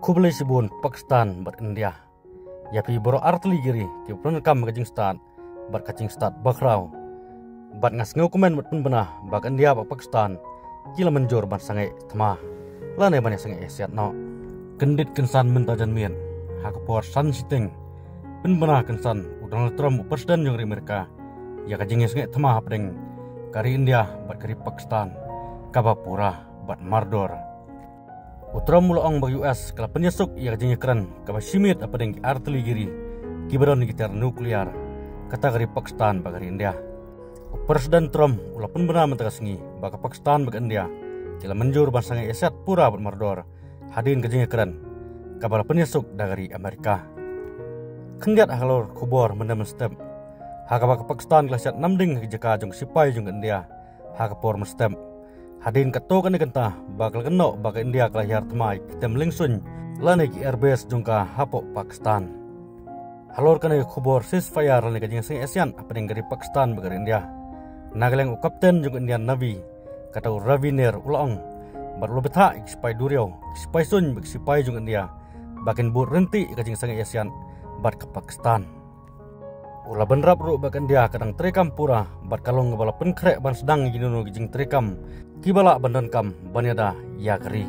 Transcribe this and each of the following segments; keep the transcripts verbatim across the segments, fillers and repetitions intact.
Khublei shibun Pakistan bad India. Ïa phi baroh artylli ki ri kiba pyndonkam ka jingstad bad ka jingstad bakhraw. Bad nga sngewkmen bad pynbna ba ka India bad Pakistan ki la mynjur ban sangeh thma lane ban ïa sangeh ïasiat noh. Kyndit kynsan mynta janmiet ha ka por san shiteng, pynbna kynsan u Donald Trump, u President jong ka ri Amerika, ïa ka jingïasangeh thma hapdeng ka ri India bad ka ri Pakistan kaba pura bad mardor. U Trump u la ong ba ka U S ka la pynïasuk ïa ka jingïakren kaba shimiet hapdeng ki artylli ki ri kiba don ki tiar nuclear, kata ka ri Pakistan bad ka ri India. U President Trump u la pynbna mynta ka sngi ba ka Pakistan bad ka India ki la mynjur ban sangeh ïasiat pura bad mardor hadien ka jingïakren kaba la pynïasuk da ka ri Amerika. Khyndiat halor khubor mynta mynstep, ha kaba ka Pakistan ka la siat namding ha ka jaka jong ka sipai jong ka India ha ka por mynstep. Hadien katto katne kynta ba ka la kynnoh ba ka India ka la hiar thma ïa ki tem liengsuiñ lane ki airbase jong ka hapoh Pakistan. Halor kane ka khubor ceasefire lane ka jingïasangeh ïasiat hapdeng ka ri Pakistan bad ka ri India, na ka liang u kapten jong ka Indian Navy, kata u Ravi Nair, u la ong bad u la bthah ïa ki sipai duriaw, ki sipai suiñ bad ki sipai jong ka India ba kin bud ryntih ïa ka jingïasangeh ïasiat bad ka Pakistan. U la bynrap ruh ba ka India ka dang treikam pura bad ka long kaba la pynkhreh ban sdang ïa kino kino ki jingtreikam kiba lah ban donkam ban ïada ïa ka ri.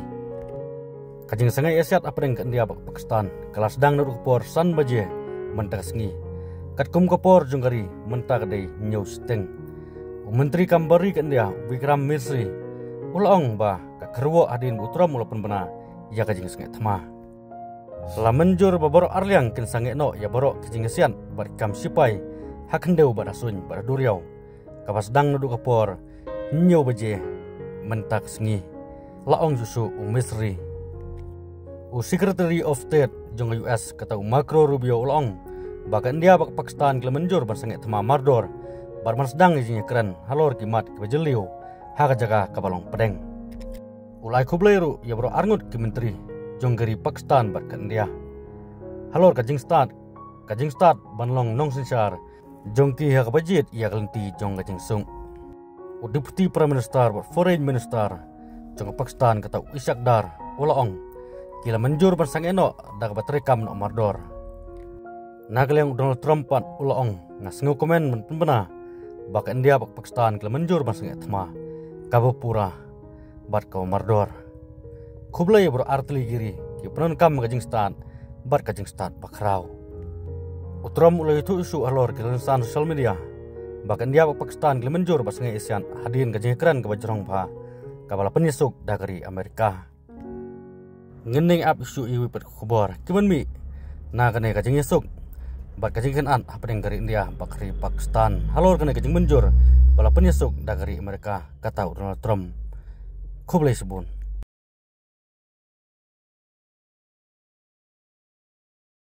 Ka jingïasangeh ïasiat hapdeng ka India bad ka Pakistan ka la sdang naduh ka por san baje mynta ka sngi. Katkum ka por jong ka ri mynta ka dei hynñiew shiteng. U Myntri Kam Bar Ri ka India, u Vikram Misri, u la ong ba ka kyrwoh hadien ba u Trump u la pynbna ïa ka jingïasangeh thma. La mynjur ba baroh arliang kin sangeh noh ïa baroh ki jingïasiat bad ki kam sipai ha khyndew bad ha suiñ bad ha duriaw, kaba sdang naduh ka por hynñiew baje mynta ka sngi, la ong shuh shuh u Misri. U Secretary of State jong ka U S, kata u Marco Rubio, u la ong ba ka India bad ka Pakistan ki la mynjur ban sangeh thma mardor bad ban sdang ïa ka jingïakren halor ki mat kiba jylliew ha ka jaka kaba long pdeng. U la ai khublei ruh ïa baroh arngut ki myntri jong ka ri Pakistan bad ka India halor ka jingstad, ka jingstad ban long nongsynshar jong ki ha kaba jied ïa ka lynti jong ka jingsuk. U Deputy Prime Minister bad Foreign Minister jong ka Pakistan, kata u Ishaq Dar, u la ong ki la mynjur ban sangeh noh da kaba treikam noh mardor. Na ka liang u Donald Trump pat u la ong, nga sngewkmen ban pynbna ba ka India bad ka Pakistan ki la mynjur ban sangeh thma kaba pura bad kaba mardor. Khublei ïa baroh artylli ki ri kiba pyndonkam ka jingstad bad ka jingstad bakhraw. U Trump u la ïathuh shuh halor ki lynsan social media ba ka India bad ka Pakistan ki la mynjur ban sangeh ïasiat hadien ka jingïakren kaba jrong bha kaba la pynïasuk da ka ri Amerika. Ngin ïa ap shuh ïa kiwei pat ki khubor kiban mih na kane ka jingïasuk bad ka jingkynad hapdeng ka ri India bad ka ri Pakistan halor kane ka jingmynjur ba la pynïasuk da ka ri Amerika, kata u Donald Trump. Khublei shibun.